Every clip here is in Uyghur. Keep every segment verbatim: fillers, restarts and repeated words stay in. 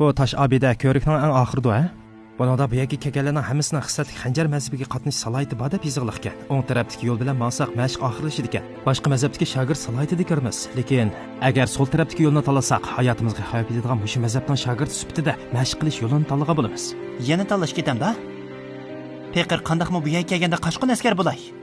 بۇ تاش ئابىدە كۆۋرۈكنىڭ ئەڭ ئاخىرىدۇ، ھە؟ بۇنىڭدا بۇ يەرگە كەلگەنلەرنىڭ ھەممىسىنىڭ خىسلەتلىك خەنجەر مەزھىپىگە قاتنىشىش سالاھىيىتى بار دەپ يېزىقلىقكەن. ئوڭ تەرەپتىكى يول بىلەن ماڭساق، مەشىق ئاخىرلىشىدىكەن. باشقا مەزھەپتىكى شاگىرت سالاھىيىتىنى كۆرىمىز. لېكىن، ئەگەر سول تەرەپتىكى يولنى تاللىساق، ھاياتىمىزغا خەۋپ يېتىدىغان مۇشۇ مەزھەپنىڭ شاگىرتى سۈپىتىدە مەشىق قىلىش يولىنى تاللىغان بولىمىز. يەنە تاللاش كېتەمدۇ؟ پېقىر قانداقمۇ بۇ يەرگە كەلگەندە قاچقۇن ئەسكەر بولاي؟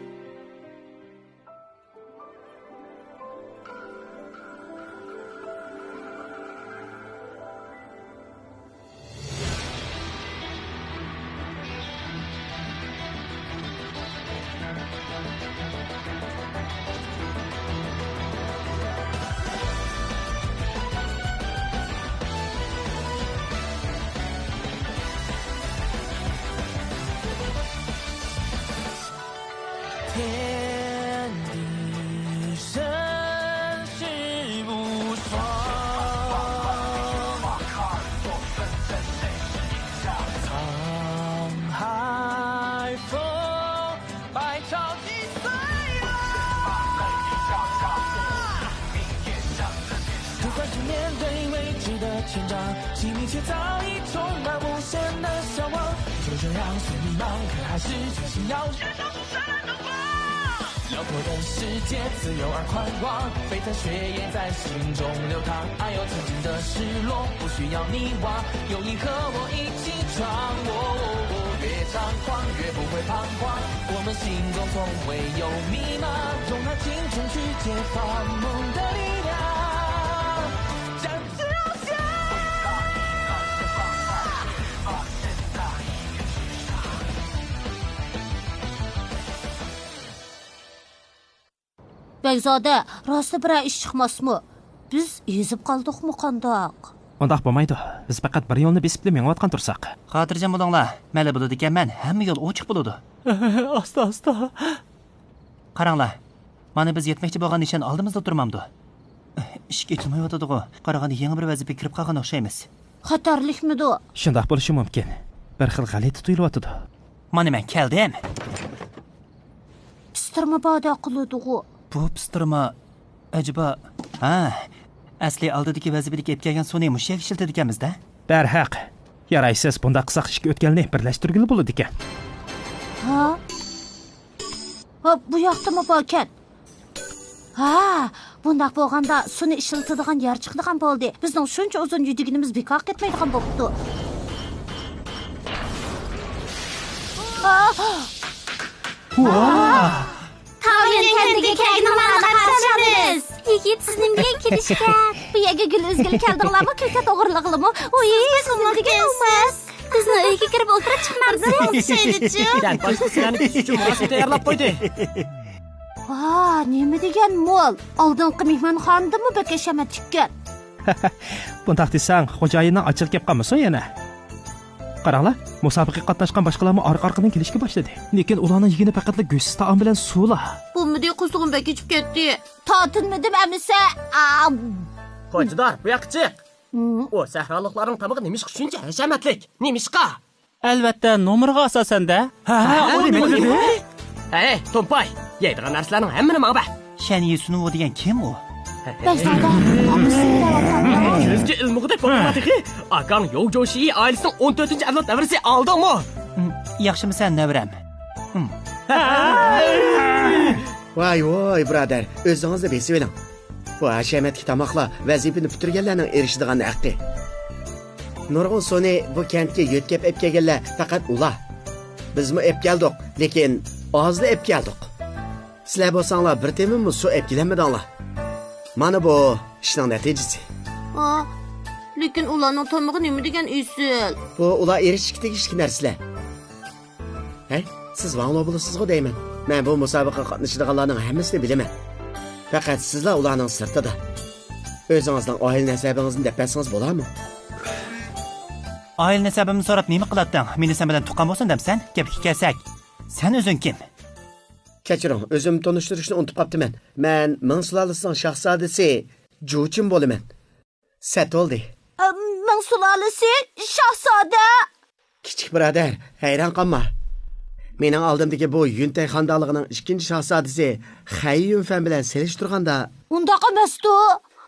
天地生死无常，沧海风，百朝几岁啊。就算是面对未知的千丈，心里却早已充满无限的向往。就这样，虽迷茫，可还是决心要燃烧出灿烂的光。辽阔的世界，自由而宽广，沸腾血液在心中流淌。爱有曾经的失落，不需要迷惘，有你和我一起闯。哦，越猖狂越不会彷徨，我们心中从未有迷茫。用爱青春去解放梦的力量。 بەگزادە، راستلا بىرەر ئىش چىقماسمۇ؟ بىز ئېزىپ قالدۇقمۇ قانداق؟ ئۇنداق بولمايدۇ. بىز پەقەت بىر يولنى بېسىپلا مېڭىۋاتقان تۇرساق. خاتىرجەم بولۇڭلار، مەلە بولىدىكەنمەن، ھەممە يول ئوچۇق بولىدۇ. ئاستا، ئاستا. قاراڭلار، مانا بىز يەتمەكچى بولغان نىشان ئالدىمىزدا تۇرمامدۇ؟ ئىشىك ئېچىلمايۋاتىدىغۇ. قارىغاندا يېڭى بىر ۋەزىپىگە كىرىپ قالغان ئوخشايمىز. خەتەرلىكمىدۇ؟ شۇنداق بولۇشى مۇمكىن. بىر خىل غەلىتە تۇيۇلۇۋاتىدۇ. مانا مەن كەلدىم. پىستىرما بادە قىلىدىغۇ. بۇ پىستىرما ئەجەبا؟ ھە، ئەسلى ئالدىدىكى ۋەزىپىدىكى ئېلىپ كەلگەن سۇنى مۇشۇ يەرگە ئىشلىتىدىكەنمىز-دە. دەرھەق. يارايسىز، بۇنداق قىلساق ئىككى ئۆتكەلنى بىرلەشتۈرگىلى بولىدىكەن. ھا؟ ھا، بۇ ياقتىمۇ باركەن. ھا، بۇنداق بولغاندا سۇنى ئىشلىتىدىغان يەر چىقىدىغان بولدى. بىزنىڭ شۇنچە ئۇزۇن يۈدۈگىنىمىز بىكار كەتمەيدىغان بوپتۇ. ھا! ۋاھ! تاۋيۈەن كەنتىگە كەلگىنىڭلارنى قارشى ئالىمىز. يىگىت، سىزنىڭ بىلەن كېلىشكەن. بۇ يەرگە گۈل ئۈزگىلى كەلدىڭلارمۇ، كۆكتات ئوغرىلىغىلىمۇ؟ ئۇي، سىزنىڭ دېگەن ئوماس. بىزنىڭ ئۆيگە كىرىپ ئولتۇرۇپ چىقمامسىز؟ سەن باشقا سىلەرنى كۈتۈش ئۈچۈن مۇراسىم تەييارلاپ قويدى. ۋاھ، نېمە دېگەن مول! ئالدىنقى مېھمانخانىدىنمۇ بەك ھەشەمەتلىككەن. بۇنداق دېسەڭ، خوجايىننىڭ ئاچچىقى كەپ قالمىسۇن يەنە. قاراڭلار، مۇسابىقىگە قاتناشقان باشقىلارمۇ ئارقا-ئارقىدىن كېلىشكە باشلىدى. لېكىن ئۇلارنىڭ يېگىنى پەقەتلا گۆشسىز تائام بىلەن سۇلا. بولمىدى، قورسىقىم بەك ئېچىپ كەتتى. تارتىنمىدىم ئەمىسە. ئاۋ. خوجىدار، بۇ ياققا چىق. ھىم. ئۇ سەھرالىقلارنىڭ تامىقى نېمىشقا شۇنچە ھەشەمەتلىك؟ نېمىشقا؟ ئەلۋەتتە، نومۇرغا ئاساسەن-دە. ھە، ھە، ئۇ نېمە دېدى؟ ھەي، تومپاي، يەيدىغان نەرسىلەرنىڭ ھەممىنى ماڭا بەر. شەن يىسۇنۋو دېگەن كىم ئۇ؟ بەگزادە، ئاپىسى دەۋاتامدۇ؟ كۆزگە ئىلمىغۇدەك بولۇڭلار تېخى. ئاكاڭ يوۋ جوشىي ئائىلىسىنىڭ ئون تۆتىنچى ئەۋلاد نەۋرىسى ئالدىڭمۇ؟ ھىم، ياخشىمۇسەن، نەۋرەم؟ ھىم. ۋاي، ۋاي، بۇرادەر، ئۆزىڭىزنى بېسىۋېلىڭ. بۇ ھەشەمەتلىك تاماقلار ۋەزىپىنى پۈتتۈرگەنلەرنىڭ ئېرىشىدىغان ھەققى. نۇرغۇن سۇنى بۇ كەنتكە يۆتكەپ ئەپ كەلگەنلەر پەقەت ئۇلار. بىزمۇ ئەپ كەلدۇق، لېكىن ئازلا ئەپ كەلدۇق. سىلەر بولساڭلار بىر تېمىممۇ سۇ ئەپ كېلەلمىدىڭلار. مانا بۇ ئىشنىڭ نەتىجىسى. ئا، لېكىن ئۇلارنىڭ تامىقى نېمە دېگەن ئېسىل. بۇ ئۇلار ئېرىشىشكە تېگىشلىك نەرسىلەر. ھەي، سىز ۋاڭلو بولىسىزغۇ دەيمەن. مەن بۇ مۇسابىقىگە قاتنىشىدىغانلارنىڭ ھەممىسىنى بىلىمەن. پەقەت سىزلا ئۇلارنىڭ سىرتىدا. ئۆزىڭىزنىڭ ئائىلە نەسەبىڭىزنى دەپ بەرسىڭىز بولارمۇ؟ ئائىلە نەسەبىمنى سوراپ نېمە قىلاتتىڭ؟ مېنى سەن بىلەن تۇغقان بولسۇن دەمسەن؟ گەپكە كەلسەك، سەن ئۆزۈڭ كىم؟ كەچۈرۈڭ، ئۆزۈمنى تونۇشتۇرۇشنى ئۇنتۇپ قاپتىمەن. مەن مىڭ سۇلالىسىنىڭ شاھزادىسى جۇچىن بولىمەن. سەت بولدى. ئە، مىڭ سۇلالىسى، شاھزادە. كىچىك بۇرادەر، ھەيران قالما. مېنىڭ ئالدىمدىكى بۇ يۈنتەي خانىدانلىقىنىڭ ئىككىنچى شاھزادىسى خەي يۈنفەن بىلەن سېلىشتۇرغاندا، ئۇنداق ئەمەستۇ.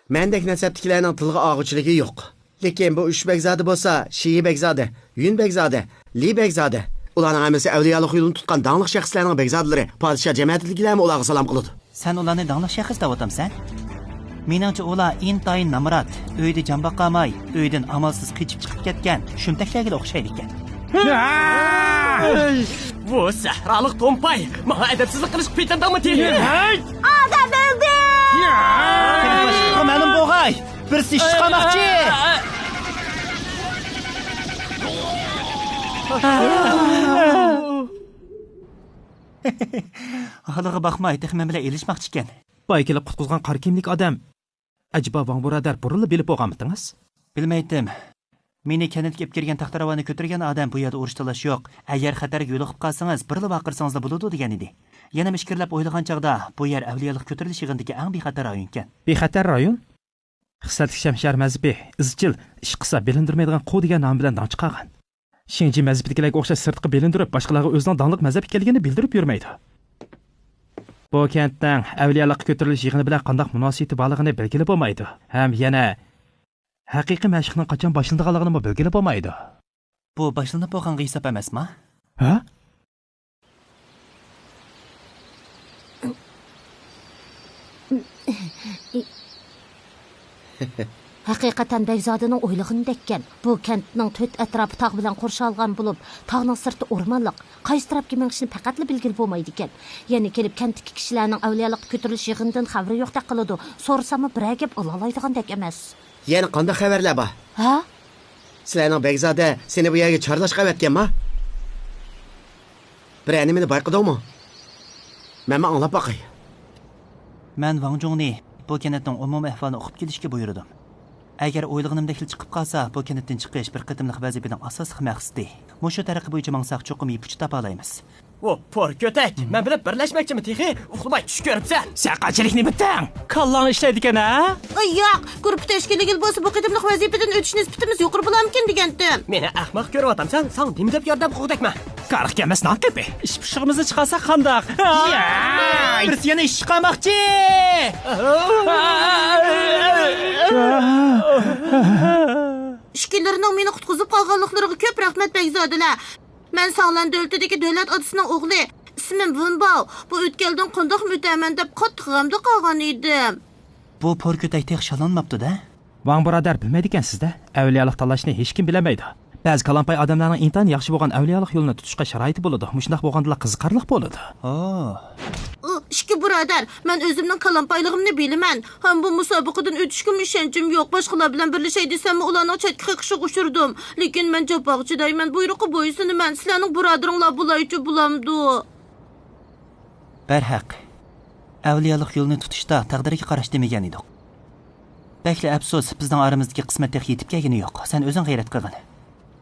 مەندەك نەسەبتىكىلەرنىڭ تىلغا ئالغۇچىلىكى يوق. لېكىن بۇ ئۈچ بەگزادە بولسا، شىيى بەگزادە، يۈن بەگزادە، لى بەگزادە. ئۇلارنىڭ ھەممىسى ئەۋلىيالىق يولىنى تۇتقان داڭلىق شەخسلەرنىڭ بەگزادىلىرى. پادىشاھ جەمەتىدىكىلەرمۇ ئۇلارغا سالام قىلىدۇ. سەن ئۇلارنى داڭلىق شەخس دەۋاتامسەن؟ مېنىڭچە، ئۇلار ئىنتايىن نامرات، ئۆيدە جان باقالماي، ئۆيدىن ئامالسىز قېچىپ چىقىپ كەتكەن شۇمتەكلەرگىلا ئوخشايدىكەن. بۇ سەھرالىق تومپاي، ماڭا ئەدەپسىزلىك قىلىشقا پېتىندىڭمۇ تېخى؟ ئادەم ئۆلدى! قېنى باشلىققا مەلۇم بولغاي، بىرسى ئىش چىقارماقچى! ھالىغا باقماي، تېخى مەن بىلەن ئېلىشماقچىكەن. باي كېلىپ قۇتقۇزغان قارا كىيىملىك ئادەم. ئەجەبا ۋاڭ بۇرادەر بۇرۇنلا بىلىپ بولغانمىتىڭىز؟ بىلمەيتتىم. مېنى كەنتكە ئېلىپ كىرگەن تەختىراۋاننى كۆتۈرگەن ئادەم بۇ يەردە ئۇرۇش تالاش يوق، ئەگەر خەتەرگە يولۇقۇپ قالسىڭىز بىرلا ۋارقىرىسىڭىزلا بولىدۇ دېگەن ئىدى. يەنە ئىچكىرىلەپ ئويلىغان چاغدا بۇ يەر ئەۋلىيالىق كۆتۈرۈلۈش يىغىنىدىكى ئەڭ بىخەتەر رايونكەن. بىخەتەر رايون؟ خىسلەتلىك شەمشەر مەزھىپى ئىزچىل ئىش قىلسا بىلىندۈرمەيدىغان قۇ دېگەن نام بىلەن داڭ چىقارغان. شىڭجى مەزھىپىدىكىلەرگە ئوخشاش سىرتقا بىلىندۈرۈپ، باشقىلارغا ئۆزىنىڭ داڭلىق مەزھەپ ئىكەنلىكىنى بىلدۈرۈپ يۈرمەيدۇ. بۇ كەنتنىڭ ئەۋلىيالىققا كۆتۈرۈلۈش يىغىنى بىلەن قانداق مۇناسىۋىتى بارلىقىنى بىلگىلى بولمايدۇ. ھەم يەنە ھەقىقىي مەشىقنىڭ قاچان باشلىنىدىغانلىقىنىمۇ بىلگىلى بولمايدۇ. بۇ باشلىنىپ بولغانغا ھېساب ئەمەسما؟ ھە؟ ھەقىقەتەن بەگزادىنىڭ ئويلىغىنىدەككەن. بۇ كەنتنىڭ تۆت ئەتراپى تاغ بىلەن قورشالغان بولۇپ، تاغنىڭ سىرتى ئورمانلىق. قايسى تەرەپكە مېڭىشىنى پەقەتلا بىلگىلى بولمايدىكەن. يەنە كېلىپ كەنتتىكى كىشىلەرنىڭ ئەۋلىيالىققا كۆتۈرۈلۈش يىغىنىدىن خەۋىرى يوقتەك قىلىدۇ. سورىساممۇ بىرەر گەپ ئالالايدىغاندەك ئەمەس. يەنە قانداق خەۋەرلەر بار؟ ھە؟ سىلەرنىڭ بەگزادە سېنى بۇ يەرگە چارلاشقا ئەۋەتكەنما؟ بىرەر نېمىنى بايقىدىڭمۇ؟ مەنمۇ ئاڭلاپ باقاي. مەن ۋاڭ جۇڭنى بۇ كەنتنىڭ ئومۇمىي ئەھۋالىنى ئۇقۇپ كېلىشكە بۇيرۇدۇم. ئەگەر ئويلىغىنىمدەكلا چىقىپ قالسا، بۇ كەنتتىن چىقىش بىر قېتىملىق ۋەزىپىنىڭ ئاساسلىق مەقسىتى. مۇشۇ تەرىقە بويىچە ماڭساق، چوقۇم يىپ ئۇچى تاپالايمىز. ۋو، پور كۆتەك، مەن بىلەن بىرلەشمەكچىمۇ تېخى؟ ئۇخلىماي چۈش كۆرۈپسەن. سەن قانچىلىك نېمە دەڭ؟ كاللاڭ ئىشلەيدىكەن ھە؟ ئاي ياق، گۇرۇپپا تەشكىللىگىلى بولسا، بۇ قېتىملىق ۋەزىپىدىن ئۆتۈش نىسبىتىمىز يۇقىرى بولامىكىن دېگەنتىم. مېنى ئەخمەق كۆرۈۋاتامسەن؟ ساڭا نېمە دەپ ياردەم قىلغۇدەكمەن؟ كارىغا كەلمەس نان قېپى. ئىش پۇشۇقىمىزنى چىقارساق قانداق؟ ياي! بىرسى يەنە ئىش چىقارماقچى! ئىككىلىرىنىڭ مېنى قۇتقۇزۇپ قالغانلىقلىرىغا كۆپ رەھمەت، بەگزادىلەر. مەن ساڭلەن دۆلىتىدىكى دۆلەت ئاتىسىنىڭ ئوغلى. ئىسمىم ۋېن باۋ. بۇ ئۆتكەلدىن قانداقمۇ ئۆتەمەن دەپ قاتتىق غەمدە قالغان ئىدىم. بۇ پور كۆتەك تېخى شاللانماپتۇ-دە. ۋاڭ بۇرادەر، بىلمەيدىكەنسىز-دە، ئەۋلىيالىق تاللاشنى ھېچكىم بىلەلمەيدۇ. بەزى كالامپاي ئادەملەرنىڭ ئىنتايىن ياخشى بولغان ئەۋلىيالىق يولىنى تۇتۇشقا شارائىتى بولىدۇ، مۇشۇنداق بولغاندىلا قىزىقارلىق بولىدۇ. ئۇ، ئىككى بۇرادەر، مەن ئۆزۈمنىڭ كالامپايلىقىمنى بىلىمەن ھەم بۇ مۇسابىقىدىن ئۆتۈشكىمۇ ئىشەنچىم يوق. باشقىلار بىلەن بىرلىشەي دېسەممۇ، ئۇلارنىڭ چەتكە قېقىشىغا ئۇچرىدىم. لېكىن مەن جاپاغا چىدايمەن، بۇيرۇققا بويسۇنىمەن. سىلەرنىڭ بۇرادىرىڭلار بۇلايچۇ بولامدۇ؟ بەرھەق، ئەۋلىيالىق يولىنى تۇتۇشتا تەقدىرگە قاراش دېمىگەن ئىدۇق. بەكلا ئەپسۇس، بىزنىڭ ئارىمىزدىكى قىسمەت تېخى يېتىپ كەلگىنى يوق. سەن ئۆزۈڭ غەيرەت قىلغىن.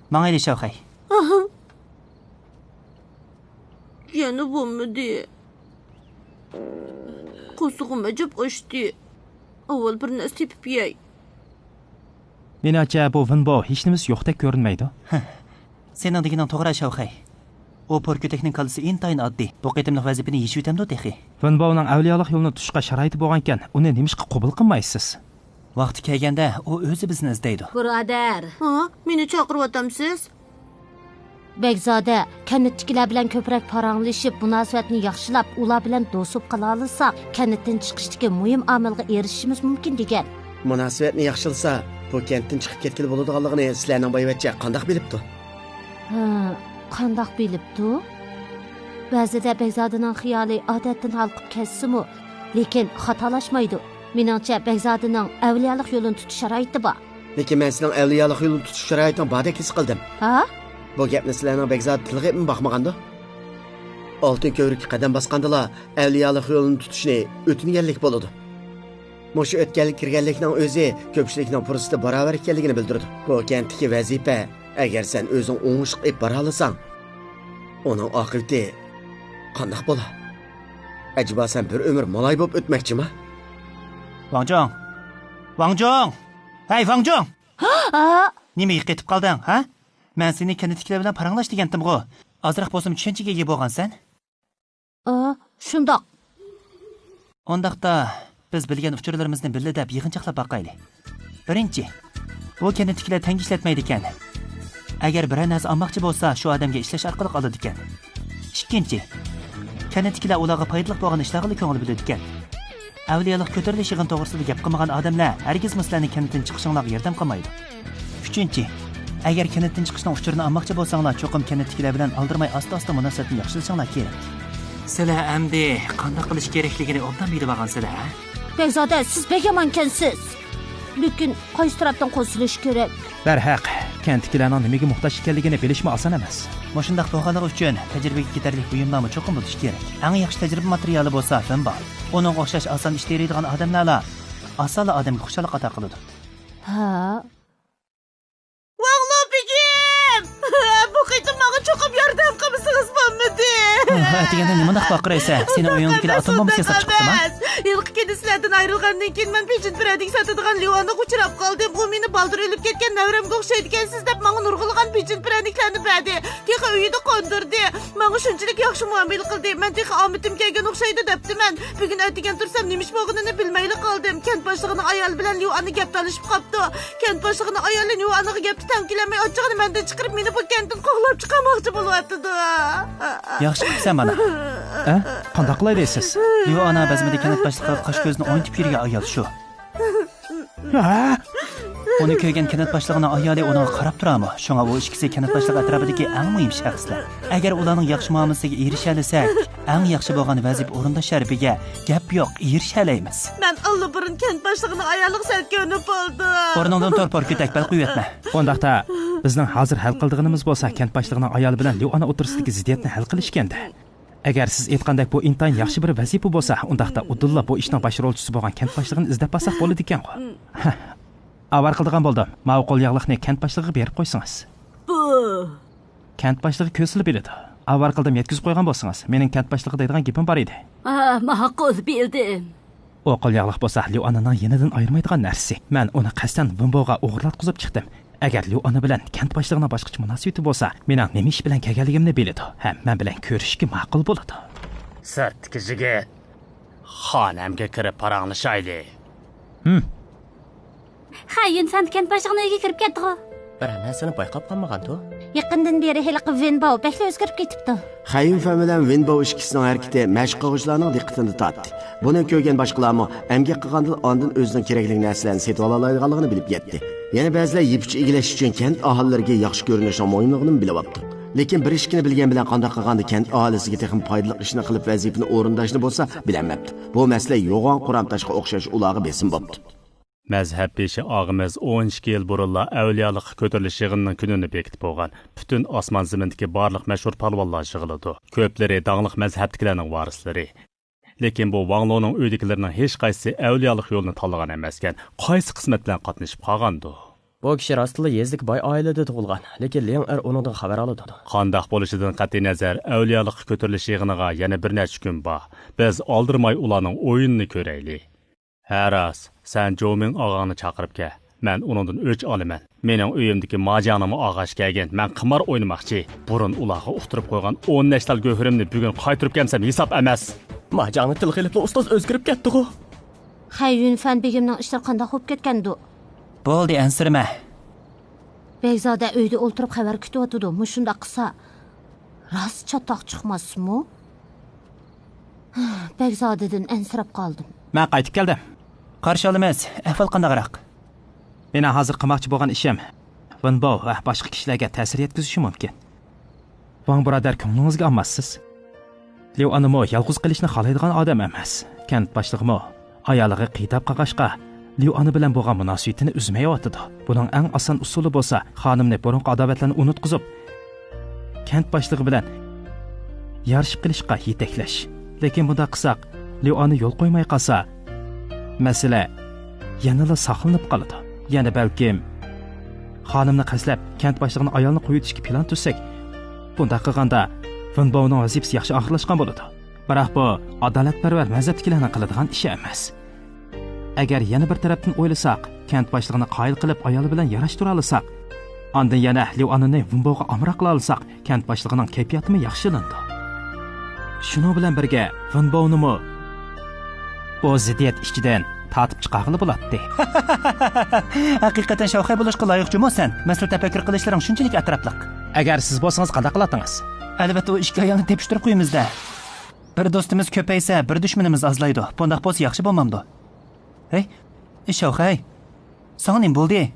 ماڭايلى، شاۋخەي. ئاھا. يەنە بولمىدى. قورسىقىم ئەجەب ئاچتى. ئاۋۋال بىر نەرسە تېپىپ يەي. مېنىڭچە، بۇ ۋېنبو ھېچنېمىسى يوقتەك كۆرۈنمەيدۇ. سېنىڭ دېگىنىڭ توغرا، شاۋخەي. ئۇ پور كۆتەكنىڭ كاللىسى ئىنتايىن ئاددىي. بۇ قېتىملىق ۋەزىپىنى يېشىۋېتەمدۇ تېخى؟ ۋېنبونىڭ ئەۋلىيالىق يولىنى تۇتۇشقا شارائىتى بولغانكەن، ئۇنى نېمىشقا قوبۇل قىلمايسىز؟ ۋاقتى كەلگەندە ئۇ ئۆزى بىزنى ئىزدەيدۇ. بۇرادەر. ھا؟ مېنى چاقىرىۋاتامسىز؟ بەگزادە، كەنتتىكىلەر بىلەن كۆپرەك پاراڭلىشىپ، مۇناسىۋەتنى ياخشىلاپ، ئۇلار بىلەن دوست بولۇپ قالالىساق، كەنتتىن چىقىشتىكى مۇھىم ئامىلغا ئېرىشىشىمىز مۇمكىن دېگەن. مۇناسىۋەتنى ياخشىلىسا، بۇ كەنتتىن چىقىپ كەتكىلى بولىدىغانلىقىنى سىلەرنىڭ بايۋەچچە قانداق بىلىپتۇ؟ ھە، قانداق بىلىپتۇ؟ بەزىدە بەگزادىنىڭ خىيالى ئادەتتىن ھالقىپ كەتسىمۇ، لېكىن خاتالاشمايدۇ. مېنىڭچە، بەگزادىنىڭ ئەۋلىيالىق يولىنى تۇتۇش شارائىتى بار. لېكىن مەن سېنىڭ ئەۋلىيالىق يولىنى تۇتۇش شارائىتىڭ باردەك ھېس قىلدىم. ھا؟ بۇ گەپنى سىلەرنىڭ بەگزادە تىلغا ئېپمۇ باقمىغاندۇ؟ ئالتۇن كۆۋرۈككە قەدەم باسقاندىلا، ئەۋلىيالىق يولىنى تۇتۇشنى ئۆتۈنگەنلىك بولىدۇ. مۇشۇ ئۆتكەلگە كىرگەنلىكنىڭ ئۆزى كۆپچىلىكنىڭ پۇرسىتى باراۋەر ئىكەنلىكىنى بىلدۈرىدۇ. بۇ كەنتتىكى ۋەزىپە، ئەگەر سەن ئۆزۈڭ ئوڭۇشلۇق ئېلىپ بارالىساڭ، ئۇنىڭ ئاقىۋىتى قانداق بولا؟ ئەجەبا سەن بىر ئۆمۈر مالاي بولۇپ ئۆتمەكچىما؟ ۋاڭجۇڭ! ۋاڭجۇڭ! ھەي، ۋاڭجۇڭ! ھا؟ نېمىگە قېتىپ قالدىڭ، ھە؟ مەن سېنى كەنتتىكىلەر بىلەن پاراڭلاش دېگەنتىمغۇ. ئازراق بولسىمۇ چۈشەنچىگە ئىگە بولغانسەن. ئا، شۇنداق. ئۇنداقتا، بىز بىلگەن ئۇچۇرلىرىمىزنى بىللە دەپ يىغىنچاقلاپ باقايلى. بىرىنچى، بۇ كەنتتىكىلەر تەڭگە ئىشلەتمەيدىكەن. ئەگەر بىرەر نەرسە ئالماقچى بولسا، شۇ ئادەمگە ئىشلەش ئارقىلىق ئالىدىكەن. ئىككىنچى، كەنتتىكىلەر ئۇلارغا پايدىلىق بولغان ئىشلارغىلا كۆڭۈل بۆلىدىكەن. ئەۋلىيالىق كۆتۈرۈلۈش يىغىنى توغرىسىدا گەپ قىلمىغان ئادەملەر ھەرگىزمۇ سىلەرنىڭ كەنتتىن چىقىشىڭلارغا ياردەم قىلمايدۇ. ئۈچىنچى، ئەگەر كەنتتىن چىقىشنىڭ ئۇچۇرىنى ئالماقچى بولساڭلار، چوقۇم كەنتتىكىلەر بىلەن ئالدىرىماي ئاستا-ئاستا مۇناسىۋەتنى ياخشىلىشىڭلار كېرەك. سىلەر ئەمدى قانداق قىلىش كېرەكلىكىنى ئوبدان بىلىۋالغانسىلەر، ھە؟ بەگزادە، سىز بەك يامانكەنسىز. لېكىن قايسى تەرەپتىن قول سېلىش كېرەك؟ دەرھەق، كەنتتىكىلەرنىڭ نېمىگە موھتاجلىقى ئىكەنلىكىنى بىلىشمۇ ئاسان ئەمەس. مۇشۇنداق بولغانلىقى ئۈچۈن تەجرىبىگە يېتەرلىك بۇيۇملارمۇ چوقۇم بولۇشى كېرەك. ئەڭ ياخشى تەجرىبە ماتېرىيالى بولسا فېنباۋ. ئۇنىڭغا ئوخشاش ئاسان ئىش تېرىيدىغان ئادەملەرلا ئاسانلا ئادەمگە خۇشاللىق ئاتا قىلىدۇ. ھە؟ ۋاڭلۇ بېگىم! بۇ قېتىم ماڭا چوقۇم ياردەم قىلمىسىڭىز بولمىدى. ھە دېگەندە نېمانداق ۋارقىرايسەن؟ سېنىڭ ئۆيۈڭدىكىلەر ئاتوم بومبىسى ياساپ چىقىپتىما؟ ھېلىقى كۈنى سىلەردىن ئايرىلغاندىن كېيىن مەن پېچىن پىرەدىكى ساتىدىغان ليۇئانغا ئۇچراپ قالدىم. ئۇ مېنى بالدۇر ئۆلۈپ كەتكەن نەۋرەمگە ئوخشايدىكەنسىز دەپ ماڭا نۇرغۇنلىغان پېچىن پىرەنىكلەرنى بەردى. تېخى ئۆيىدە قوندۇردى. ماڭا شۇنچىلىك ياخشى مۇئامىلە قىلدى. مەن تېخى ئامىتىم كەلگەن ئوخشايدۇ دەپتىمەن. بۈگۈن ئەتىگەن تۇرسام نېمە ئىش بولغىنىنى بىلمەيلا قالدىم. كەنت باشلىقىنىڭ ئايالى بىلەن ليۇئانى گەپ تالىشىپ قاپتۇ. كەنت باشلىقىنىڭ ئايالى ليۇئانغا گەپتە تەڭ كېلەلمەي ئاچچىقىنى مەندىن چىقىرىپ مېنى بۇ كەنتتىن قوغلاپ چىقارماقچى بولۇۋاتىدۇ. ياخشى قىپسەن مانا. ئە؟ قانداق قىلاي دەيسىز؟ ليۇئانا بەزمىدە كەنت باشلىقىغا قاش كۆزىنى ئوينىتىپ يۈرگەن ئايال شۇ. ھە؟ ئۇنى كۆرگەن كەنت باشلىقىنىڭ ئايالى ئۇنىڭغا قاراپ تۇرامۇ؟ شۇڭا ئۇ ئىككىسى كەنت باشلىقى ئەتراپىدىكى ئەڭ مۇھىم شەخسلەر. ئەگەر ئۇلارنىڭ ياخشى مۇئامىلىسىگە ئېرىشەلىسەك، ئەڭ ياخشى بولغان ۋەزىپە ئورۇنداش شەرىپىگە گەپ يوق، ئېرىشەلەيمىز. مەن ئاللىبۇرۇن كەنت باشلىقىنىڭ ئايالىغا سەل كۆنۈپ بولدۇم. ئورنۇڭدىن تۇر، پوركۈتەك، بەل قويۇۋەتمە. ئۇنداقتا، بىزنىڭ ھازىر ھەل قىلىدىغىنىمىز بولسا كەنت باشلىقىنىڭ ئايالى بىلەن ليۇئانا ئوتتۇرىسىدىكى زىددىيەتنى ھەل قىلىش ئىكەندە. ئەگەر سىز ئېيتقاندەك بۇ ئىنتايىن ياخشى بىر ۋەزىپە بولسا، ئۇنداقتا ئۇدۇللا بۇ ئىشنىڭ باش رولچىسى بولغان كەنت باشلىقىنى ئىزدەپ باقساق بولىدىكەنغۇ. ھە، ئاۋارە قىلىدىغان بولدۇم. ماۋۇ قول ياغلىقنى كەنت باشلىقىغا بېرىپ قويسىڭىز. بۇ. كەنت باشلىقى كۆرسىلا بىلىدۇ. ئاۋارە قىلدىم، يەتكۈزۈپ قويغان بولسىڭىز. مېنىڭ كەنت باشلىقى دەيدىغان گېپىم بار ئىدى. ھە، ماقۇل، بىلدىم. ئۇ قول ياغلىق بولسا ليۇئانىنىڭ يېنىدىن ئايرىمايدىغان نەرسىسى. مەن ئۇنى قەستەن ۋېنبوغا ئوغرىلاتقۇزۇپ چىقتىم. ئەگەر ليۇئانى بىلەن كەنت باشلىقىنىڭ باشقىچە مۇناسىۋىتى بولسا، مېنىڭ نېمە ئىش بىلەن كەلگەنلىكىمنى بىلىدۇ ھەم مەن بىلەن كۆرۈشۈشكە ماقۇل بولىدۇ. سىرتتىكى يىگىت، خانەمگە كىرىپ پاراڭلىشايلى. ھىم. خەييۈن فەن كەنت باشلىقىنىڭ ئۆيىگە كىرىپ كەتتىغۇ. بىرەر نەرسىنى بايقاپ قالمىغانتۇ؟ يېقىندىن بېرى ھېلىقى ۋېنباۋ بەكلا ئۆزگىرىپ كېتىپتۇ. خەييۈن فەن بىلەن ۋېنباۋ ئىككىسىنىڭ ھەرىكىتى مەشىق قىلغۇچىلارنىڭ دىققىتىنى تارتتى. بۇنى كۆرگەن باشقىلارمۇ ئەمگەك قىلغاندىلا ئاندىن ئۆزىنىڭ كېرەكلىك نەرسىلەرنى سېتىۋالالايدىغانلىقىنى بىلىپ يەتتى. يەنە بەزىلەر يىپ ئۇچى ئىگىلەش ئۈچۈن كەنت ئاھالىلىرىگە ياخشى كۆرۈنۈشنىڭ مۇھىملىقىنىمۇ بىلىۋاپتۇ. لېكىن بىر ئىككىنى بىلگەن بىلەن قانداق قىلغاندا كەنت ئاھالىسىگە تېخىمۇ پايدىلىق ئىشنى قىلىپ ۋەزىپىنى ئورۇنداشنى بولسا بىلەلمەپتۇ. بۇ مەسىلە يوغان قۇرام تاشقا ئوخشاش ئۇلارغا بېسىم بوپتۇ. مەزھەپ بېشى ئاغىمىز ئون ئىككى يىل بۇرۇنلا ئەۋلىيالىققا كۆتۈرۈلۈش يىغىنىنىڭ كۈنىنى بېكىتىپ بولغان. پۈتۈن ئاسمان زېمىندىكى بارلىق مەشھۇر پالۋانلار يىغىلىدۇ. كۆپلىرى داڭلىق مەزھەپتىكىلەرنىڭ ۋارىسلىرى. لېكىن بۇ ۋاڭلونىڭ ئۆيدىكىلىرىنىڭ ھېچقايسىسى ئەۋلىيالىق يولىنى تاللىغان ئەمەسكەن، قايسى قىسمەت بىلەن قاتنىشىپ قالغاندۇ؟ بۇ كىشى راستلا يېزىدىكى باي ئائىلىدە تۇغۇلغان، لېكىن لياڭ ئېر ئۇنىڭدىن خەۋەر ئالىدۇ. قانداق بولۇشىدىن قەتئىينەزەر، ئەۋلىيالىققا كۆتۈرۈلۈش يىغىنىغا يەنە بىر نەچچە كۈن بار. بىز ئالدىرىماي ئۇلارنىڭ ئويۇنىنى كۆرەيلى. ھە راست، سەن جومىڭ ئاغاڭنى چاقىرىپ كەل. مەن ئۇنىڭدىن ئۆچ ئالىمەن. مېنىڭ ئۆيۈمدىكى ماجاڭنىمۇ ئالغاچ كەلگىن. مەن قىمار ئوينىماقچى. بۇرۇن ئۇلارغا ئۇقتۇرۇپ قويغان ئون نەچچە تال گۆھىرىمنى بۈگۈن قايتۇرۇپ كەلمىسەم ھېساب ئەمەس. ماجاڭنى تىلغا ئېلىپلا ئۇستاز ئۆزگىرىپ كەتتىغۇ. خەييۈن فەن بېگىمنىڭ ئىشلىرى قانداق بولۇپ كەتكەندۇ؟ بولدى، ئەنسىرىمە. بەگزادە ئۆيدە ئولتۇرۇپ خەۋەر كۈتۈۋاتىدۇ. مۇشۇنداق قىلسا، راست چاتاق چىقماسمۇ؟ بەگزادىدىن ئەنسىرەپ قالدىم. مەن قايتىپ كەلدىم. قارشى ئالىمىز. ئەھۋال قانداقراق؟ مېنىڭ ھازىر قىلماقچى بولغان ئىشىم ۋېنباۋ ۋە باشقا كىشىلەرگە تەسىر يەتكۈزۈشى مۇمكىن. ۋاڭ بۇرادەر، كۆڭلىڭىزگە ئالماسسىز. ليۇ ئانىمۇ يالغۇز قېلىشنى خالايدىغان ئادەم ئەمەس. كەنت باشلىقىمۇ ئايالىغا قىيداپ قالغاچقا، ليۇ ئانا بىلەن بولغان مۇناسىۋىتىنى ئۈزمەيۋاتىدۇ. بۇنىڭ ئەڭ ئاسان ئۇسۇلى بولسا، خانىمنى بۇرۇنقى ئاداۋەتلەرنى ئۇنتقۇزۇپ، كەنت باشلىقى بىلەن يارىشىپ قېلىشقا يېتەكلەش. لېكىن بۇنداق قىلساق، ليۇ ئانا يول قويماي قالسا، مەسىلە يەنىلا ساقلىنىپ قالىدۇ. يەنە بەلكىم خانىمنى قەستلەپ، كەنت باشلىقىنىڭ ئايالىنى قويۇۋېتىشكە پىلان تۈزسەك، بۇنداق قىلغاندا ۋېنباۋنىڭ ۋەزىپىسى ياخشى ئاخىرلاشقان بولىدۇ. بىراق بۇ ئادالەتپەرۋەر مەزھەپتىكىلەرنىڭ قىلىدىغان ئىشى ئەمەس. ئەگەر يەنە بىر تەرەپتىن ئويلىساق، كەنت باشلىقىنى قايىل قىلىپ ئايالى بىلەن ياراشتۇرالىساق، ئاندىن يەنە ليۇ ئانىنى ۋېنبوغا ئامراق قىلالىساق، كەنت باشلىقىنىڭ كەيپىياتىمۇ ياخشىلىنىدۇ. شۇنىڭ بىلەن بىرگە، ۋېنبوۋنىمۇ بۇ زىددىيەت ئىچىدىن تارتىپ چىقارغىلى بولاتتى. ھەقىقەتەن شاۋخەي بولۇشقا لايىق جۇمۇ سەن. مەسىلە تەپەككۇر قىلىشلىرىڭ شۇنچىلىك ئەتراپلىق. ئەگەر سىز بولسىڭىز قانداق قىلاتتىڭىز؟ ئەلۋەتتە، ئۇ ئىككى ئايالنى تېپىشتۇرۇپ قويىمىز-دە. بىر دوستىمىز كۆپەيسە، بىر دۈشمىنىمىز ئازلايدۇ. بۇنداق بولسا ياخشى بولمامدۇ؟ ھەي، شاۋخەي، ساڭا نېمە بولدى؟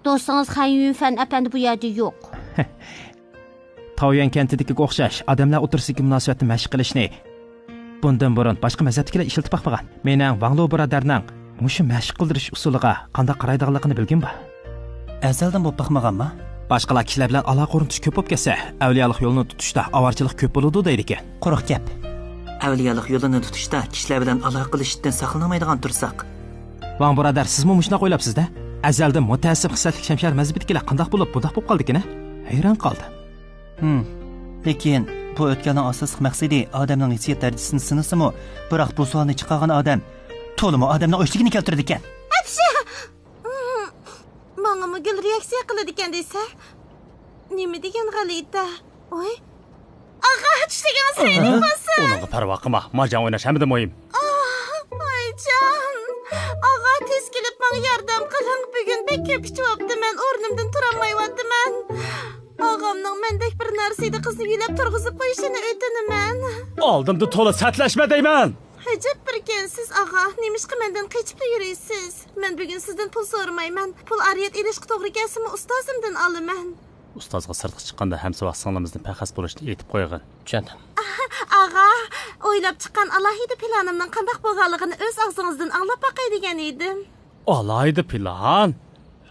دوستىڭىز خەن يۈنفەن ئەپەندى بۇ يەردە يوق. تاۋيۈەن كەنتىدىكىگە ئوخشاش ئادەملەر ئوتتۇرىسىدىكى مۇناسىۋەتنى مەشىق قىلىشنى بۇندىن بۇرۇن باشقا مەزھەپتىكىلەر ئىشلىتىپ باقمىغان. مېنىڭ ۋاڭلۇ بۇرادەرنىڭ مۇشۇ مەشىق قىلدۇرۇش ئۇسۇلىغا قانداق قارايدىغانلىقىنى بىلگۈم بار. ئەزەلدىن بولۇپ باقمىغانما؟ باشقىلار كىشىلەر بىلەن ئالاقە ئورنىتىش كۆپ بولۇپ كەتسە، ئەۋلىيالىق يولىنى تۇتۇشتا ئاۋارىچىلىق كۆپ بولىدۇ دەيدىكەن. قۇرۇق گەپ. ئەۋلىيالىق يولىنى تۇتۇشتا كىشىلەر بىلەن ئالاقە قىلىشتىن ساقلىنالمايدىغان تۇرساق. ۋاڭ بۇرادەر، سىزمۇ مۇشۇنداق ئويلاپسىز-دە؟ ئەزەلدىن مۇتەئەسسىپ خىسلەتلىك شەمشەر مەزھىپىدىكىلەر قانداق بولۇپ بۇنداق بولۇپ قالدىكىن-ھە؟ ھەيران قالدىم. ھىم. لېكىن بۇ ئۆتكەلنىڭ ئاساسلىق مەقسىتى ئادەمنىڭ ھېسسىيات دەرىجىسىنى سىنىسىمۇ، بىراق بۇ سوئالنى چىقارغان ئادەم تولىمۇ ئادەمنىڭ ئۆچلۈكىنى كەلتۈرىدىكەن. ئەپشە! ماڭىمۇ گۈل رېئاكسىيە قىلىدىكەن دېسە. نېمە دېگەن غەلىتە. ۋاي. ئاغا، چۈشلۈكىڭىز خەيرلىك بولسۇن. ئۇنىڭغا پەرۋا قىلما، ماجاڭ ئويناش ھەممىدىن مۇھىم. ئاھ، ۋايجان. ئاغا، تېز كېلىپ ماڭا ياردەم قىلىڭ. بۈگۈن بەك كۆپ ئىچىۋاپتىمەن، ئورنۇمدىن تۇرالمايۋاتىمەن. ئاغامنىڭ مەندەك بىر نارسىدە قىزنى يۆلەپ تۇرغۇزۇپ قويۇشىنى ئۆتۈنىمەن. ئالدىمدا تولا سەتلەشمە دەيمەن! ئەجەب بىركەنسىز، ئاغا. نېمىشقا مەندىن قېچىپلا يۈرىسىز؟ مەن بۈگۈن سىزدىن پۇل سورىمايمەن. پۇل ئارىيەت ئېلىشقا توغرا كەلسىمۇ، ئۇستازىمدىن ئالىمەن. ئۇستازغا سىرتقا چىققاندا ھەمساۋاق سىڭلىمىزدىن پەخەس بولۇشنى ئېيتىپ قويغىن. چۈشەندىم. ئاغا، ئويلاپ چىققان ئالاھىدە پىلانىمنىڭ قانداق بولغانلىقىنى ئۆز ئاغزىڭىزدىن ئاڭلاپ باقاي دېگەن ئىدىم. ئالاھىدە پىلان؟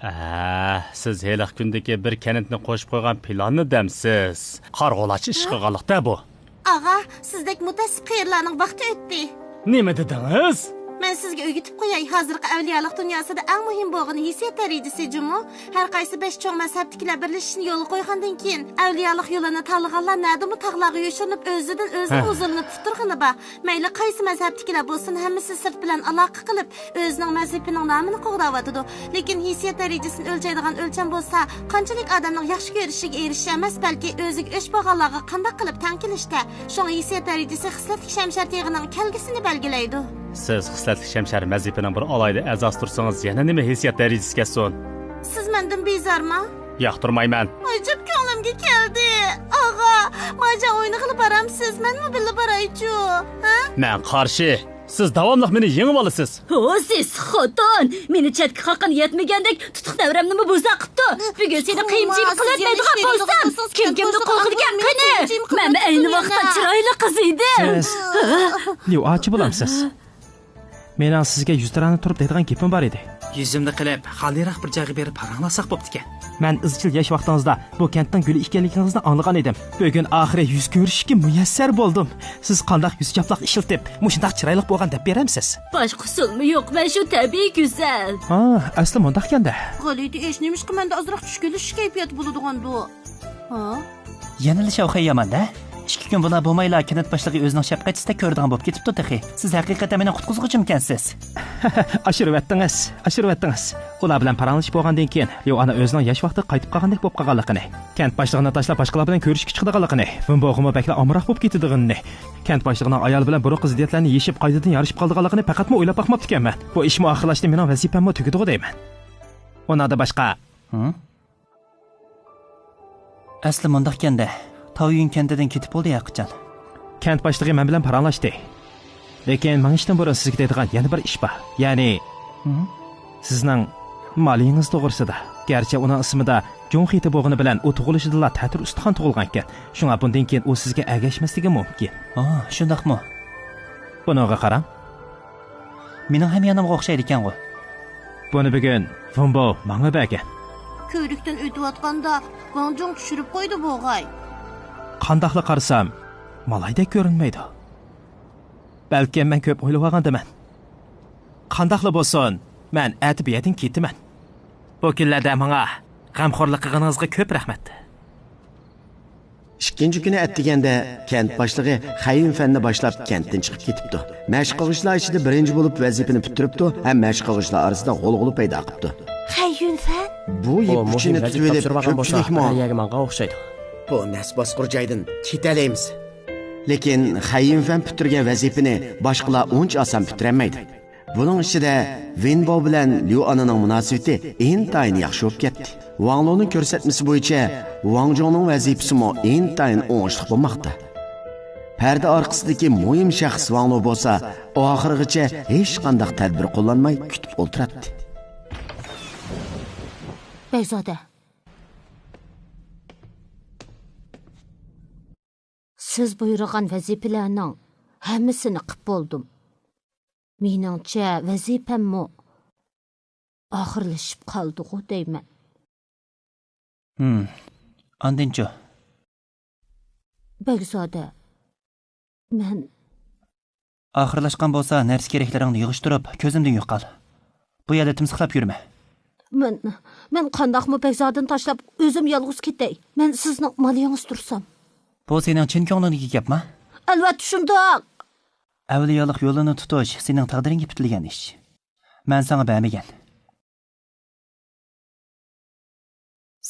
ھە، سىز ھېلىقى كۈندىكى بىر كەنتنى قوشۇپ قويغان پىلاننى دەمسىز؟ قارىغۇلارچە ئىش قىلغانلىق-دە بۇ. ئاغا، سىزدەك مۇتەئەسسىپ قېرىلارنىڭ ۋاقتى ئۆتتى. نېمە دېدىڭىز؟ مەن سىزگە ئۆگىتىپ قوياي، ھازىرقى ئەۋلىيالىق دۇنياسىدا ئەڭ مۇھىم بولغىنى ھېسسىيات دەرىجىسى جۇمۇ. ھەر قايسى بەش چوڭ مەزھەپتىكىلەر بىرلىشىشنى يولغا قويغاندىن كېيىن، ئەۋلىيالىق يولىنى تاللىغانلار نەدىمۇ تاغلارغا يوشۇرۇنۇپ، ئۆزىدىن ئۆزىنىڭ ھە. ھۇزۇرلىنىپ قۇتۇلغىنى بار. مەيلى قايسى مەزھەپتىكىلەر بولسۇن، ھەممىسى سىرت بىلەن ئالاقە قىلىپ، ئۆزىنىڭ ۋەزىپىنىڭ نامىنى قوغداۋاتىدۇ. لېكىن ھېسسىيات دەرىجىسىنى ئۆلچەيدىغان ئۆلچەم بولسا، قانچىلىك ئادەمنىڭ ياخشى كۆرۈشىگە ئېرىشىش ئەمەس، بەلكى ئۆزىگە ئۆچ بولغانلارغا قانداق قىلىپ تەڭ كېلىشتە. شۇڭا ھېسسىيات دەرىجىسى خىسلەتلىك شەمشەر تېغىنىڭ كەلگۈسىنى بەلگىلەيدۇ. سىز خىسلەتلىك شەمشەر مەزھىپىنىڭ بىر ئالاھىدە ئەزاسى تۇرسىڭىز، يەنە نېمە ھېسسىيات دەرىجىسى كەتسۇن؟ سىز مەندىن بىزارما؟ ياقتۇرمايمەن. ئاجىپ كۆڭلۈمگە كەلدى. ئاغا، ماجاڭ ئوينىغىلى بارامسىز؟ مەنمۇ بىللە بارايچۇ، ھە؟ مەن قارشى. سىز داۋاملىق مېنى يېڭىۋالىسىز. ھو، سېسىق خوتۇن! مېنى چەتكە قاققىنى يەتمىگەندەك، تۇتۇق نەۋرەمنىمۇ بوزەك قىپتۇ. بۈگۈن سېنى قىيىنچىلىق قىلىۋەتمەيدىغان بولسام، كىم كىمنى قورقىدىكەن قېنى؟ مەنمۇ ئەينى ۋاقىتتا چىرايلىق قىز ئىدىم. سىز ليۇ ئاچا بولامسىز؟ مېنىڭ سىزگە يۈزتۇرانە تۇرۇپ دەيدىغان گېپىم بار ئىدى. يۈزۈمنى قىلىپ، خالىيراق بىر جايغا بېرىپ پاراڭلاشساق بوپتىكەن. مەن ئىزچىل ياش ۋاقتىڭىزدا بۇ كەنتنىڭ گۈلى ئىكەنلىكىڭىزنى ئاڭلىغان ئىدىم. بۈگۈن ئاخىرى يۈز كۆرۈشۈشكە مۇيەسسەر بولدۇم. سىز قانداق يۈز چاپلاق ئىشلىتىپ، مۇشۇنداق چىرايلىق بولغان دەپ بېرەمسىز؟ باشقا ئۇسۇلمۇ يوق، مەن شۇ تەبىئىي گۈزەل. ھا، ئەسلى مۇنداقكەن-دە. غەلىتە ئىش، نېمىشقا مەندە ئازراق چۈشكۈنلىشىش كەيپىياتى بولىدىغاندۇ؟ ھا؟ يەنىلا شاۋخەي يامان-دە. ئىككى كۈن بولا بولمايلا كەنت باشلىقى ئۆزىنىڭ شەپقەتچىسىدەك كۆرىدىغان بولۇپ كېتىپتۇ تېخى. سىز ھەقىقەتەن مېنىڭ قۇتقۇزغۇچىمكەنسىز. ئاشۇرۇۋەتتىڭىز، ئاشۇرۇۋەتتىڭىز. ئۇلار بىلەن پاراڭلىشىپ بولغاندىن كېيىن، ليۇ ئانا ئۆزىنىڭ ياش ۋاقتىغا قايتىپ قالغاندەك بولۇپ قالغانلىقىنى، كەنت باشلىقىنى تاشلاپ باشقىلار بىلەن كۆرۈشۈشكە چىقىدىغانلىقىنى، ۋېنبوخمۇ بەكلا ئامراق بولۇپ كېتىدىغىنىنى، كەنت باشلىقىنىڭ ئايالى بىلەن بۇرۇنقى زىددىيەتلەرنى يېشىپ، قايتىدىن يارىشىپ قالىدىغانلىقىنى پەقەتمۇ ئويلاپ باقماپتىكەنمەن. بۇ ئىشمۇ ئاخىرلاشتى، مېنىڭ ۋەزىپەممۇ تۈگىدىغۇ دەيمەن. ئۇنىڭدىن باشقا، ھە؟ ئەسلى مۇنداقكەن-دە، تاۋيۈن كەنتىدىن كېتىپ بولدى ھەرقاچان. كەنت باشلىقى مەن بىلەن پاراڭلاشتى. لېكىن مېڭىشتىن بۇرۇن سىزگە دەيدىغان يەنە بىر ئىش بار. يەنى، ھە؟ سىزنىڭ مالىيىڭىز توغرىسىدا. گەرچە ئۇنىڭ ئىسمىدا جۇڭ خېتى بولغىنى بىلەن، ئۇ تۇغۇلۇشىدىلا تەتۈر ئۇستىخان تۇغۇلغانىكەن. شۇڭا بۇندىن كېيىن ئۇ سىزگە ئەگەشمەسلىكى مۇمكىن. ئا، شۇنداقمۇ؟ بۇنىڭغا قاراڭ. مېنىڭ ھەميانىمغا ئوخشايدىكەنغۇ. بۇنى بۈگۈن فۇمبو ماڭا بەرگەن. كۆۋرۈكتىن ئۆتۈۋاتقاندا ۋاڭ جۇڭ چۈشۈرۈپ قويدى بوغاي. قانداقلا قارىسام، مالايدەك كۆرۈنمەيدۇ. بەلكىم مەن كۆپ ئويلىۋالغاندىمەن. قانداقلا بولسۇن، مەن ئەتە بۇ يەردىن كېتىمەن. بۇ كۈنلەردە ماڭا غەمخورلۇق قىلغىنىڭىزغا كۆپ رەھمەت. ئىككىنچى كۈنى ئەتىگەندە كەنت باشلىقى خەي يۈنفەننى باشلاپ كەنتتىن چىقىپ كېتىپتۇ. مەشىق قىلغۇچىلار ئىچىدە بىرىنچى بولۇپ ۋەزىپىنى پۈتتۈرۈپتۇ ھەم مەشىق قىلغۇچىلار ئارىسىدا غۇلغۇلا پەيدا قىپتۇ. خەي يۈنفەن؟ بۇ يىپ ئۇچىنى تۇتۇۋېلىپ كۆپچىلىكمۇ؟ بۇ نەس باسقۇر جايدىن كېتەلەيمىز. لېكىن خەي يۈنفەن پۈتتۈرگەن ۋەزىپىنى باشقىلار ئۇنچە ئاسان پۈتتۈرەلمەيدۇ. بۇنىڭ ئىچىدە ۋېنباۋ بىلەن ليۇئانىنىڭ مۇناسىۋىتى ئىنتايىن ياخشى بولۇپ كەتتى. ۋاڭلۇنىڭ كۆرسەتمىسى بويىچە ۋاڭجۇڭنىڭ ۋەزىپىسىمۇ ئىنتايىن ئوڭۇشلۇق بولماقتا. پەردە ئارقىسىدىكى مۇھىم شەخس ۋاڭلۇ بولسا ئاخىرغىچە ھېچقانداق تەدبىر قوللانماي كۈتۈپ ئولتۇراتتى. بەگزادە، سىز بۇيرۇغان ۋەزىپىلەرنىڭ ھەممىسىنى قىپ بولدۇم. مېنىڭچە، ۋەزىپەممۇ ئاخىرلىشىپ قالدىغۇ دەيمەن. ھىم، ئاندىنچۇ؟ بەگزادە، مەن ئاخىرلاشقان بولسا، نەرسە-كېرەكلىرىڭنى يىغىشتۇرۇپ، كۆزۈمدىن يوقال. بۇ يەردە تىمسىقلاپ يۈرمە. مەن، مەن قانداقمۇ بەگزادىنى تاشلاپ، ئۆزۈم يالغۇز كېتەي؟ مەن سىزنىڭ مالىڭىز تۇرسام. بۇ سېنىڭ چىن كۆڭلۈڭدىكى گەپما؟ ئەلۋەتتە شۇنداق. ئەۋلىيالىق يولىنى تۇتۇش سېنىڭ تەقدىرىڭگە پۈتۈلگەن ئىش. مەن ساڭا بەرمىگەن.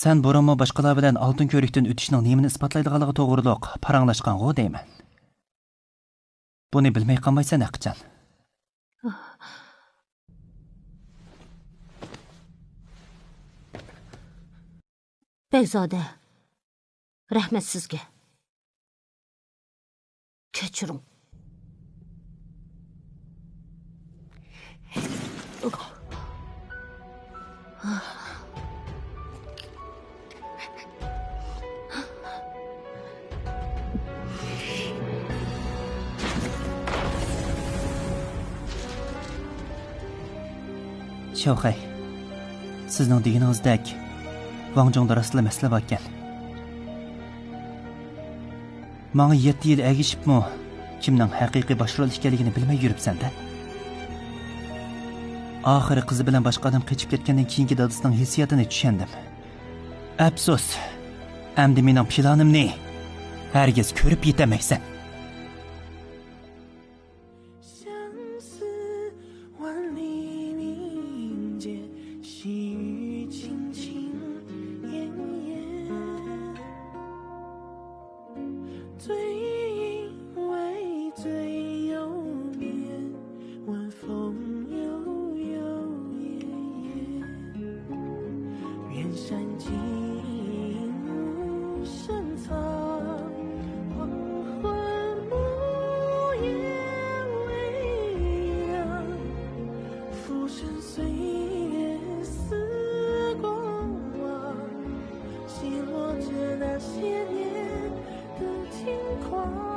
سەن بۇرۇنمۇ باشقىلار بىلەن ئالتۇن كۆۋرۈكتىن ئۆتۈشنىڭ نېمىنى ئىسپاتلايدىغانلىقى توغرۇلۇق پاراڭلاشقانغۇ دەيمەن. بۇنى بىلمەي قالمايسەن ھەقىچان. بەگزادە، رەھمەت سىزگە. كەچۈرۈڭ. شاۋخەي، سىزنىڭ دېگىنىڭىزدەك، ۋاڭجۇڭدا راستلا مەسىلە باركەن. ماڭا يەتتە يىل ئەگىشىپمۇ، كىمنىڭ ھەقىقىي باش رول ئىكەنلىكىنى بىلمەي يۈرۈپسەن-دە. ئاخىرى قىزى بىلەن باشقا ئادەم قېچىپ كەتكەندىن كېيىنكى دادىسىنىڭ ھېسسىياتىنى چۈشەندىم. ئەپسۇس، ئەمدى مېنىڭ پىلانىمنى ھەرگىز كۆرۈپ يېتەلمەيسەن. 相思万里，明劫细雨，轻轻烟烟。醉意微醉，又眠，晚风悠悠，夜夜。远山尽，无声草。 黄昏木叶微凉，浮生岁月似过往，奚落着那些年的轻狂。